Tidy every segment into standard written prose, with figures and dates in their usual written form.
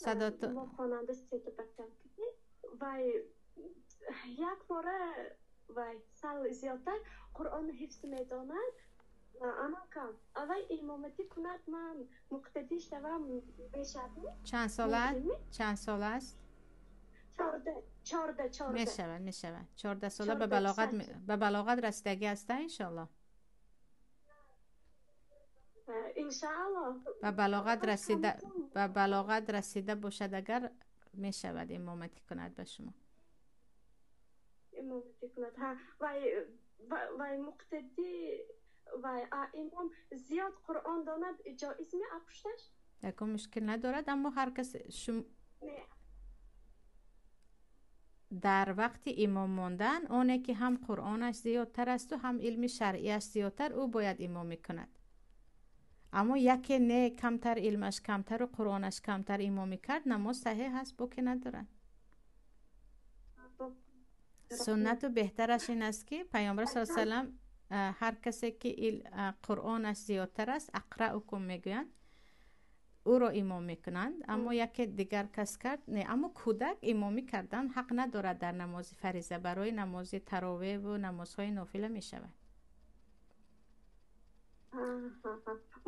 Садото Мо хонанда сета бачам, вай як бора, вай сал зиёдтар Қуръону ҳифз медонад. Амакам, авай имоматӣ кунад, ман муқтадӣ шавам, мешавад? Чанд сола, чанд сола аст? 14, 14, 14. Мешавад, мешавад. 14 сола ба балоғат расидагӣ аста, иншоалло. Иншаалло. Ба балоғат расида бошад агар, мешавад, имоматӣ кунад ба шумо. Имоматӣ кунад, ҳа. Вай муқтадӣ, вай имом зиёд Қуръон донад, ҷоиз ме апушташ? Ягон мушкил надорад, аммо ҳар кас шум дар вақти имом мондан, оне ки ҳам Қуръонаш зиёдтар асту ҳам илми шаръияш зиёдтар, ӯ бояд имомӣ кунад. Аммо яке не, камтар илмаш камтару Қуръонаш камтар имомӣ кард, намоз саҳеҳ аст, боке надорад. Суннату беҳтараш ин аст, ки Паёмбар с салам ҳар касе ки Қуръонаш зиёдтар аст, «أقرؤكم» мегӯянд, ӯро имом мекунанд. Аммо яке дигар кас кард, не. Аммо кӯдак имомӣ кардан ҳақ надорад дар намози фариза. Барои намози таровеву намозҳои нофила мешавад.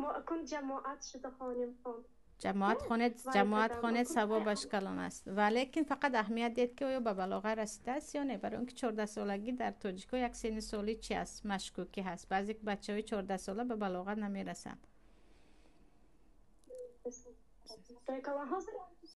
Мо акун ҷамоат шуда хонем, хон. Ҷамоат хонед, ҷамоат хонед, савобаш калон аст. Валекин фақат аҳамият диҳед, ки оё ба балоғат расидааст ё не, барои он ки 14-солагӣ дар тоҷико як синни соли чи аст, машкукӣ ҳаст. Баъзе бачаҳои 14-сола ба балоғат намерасанд.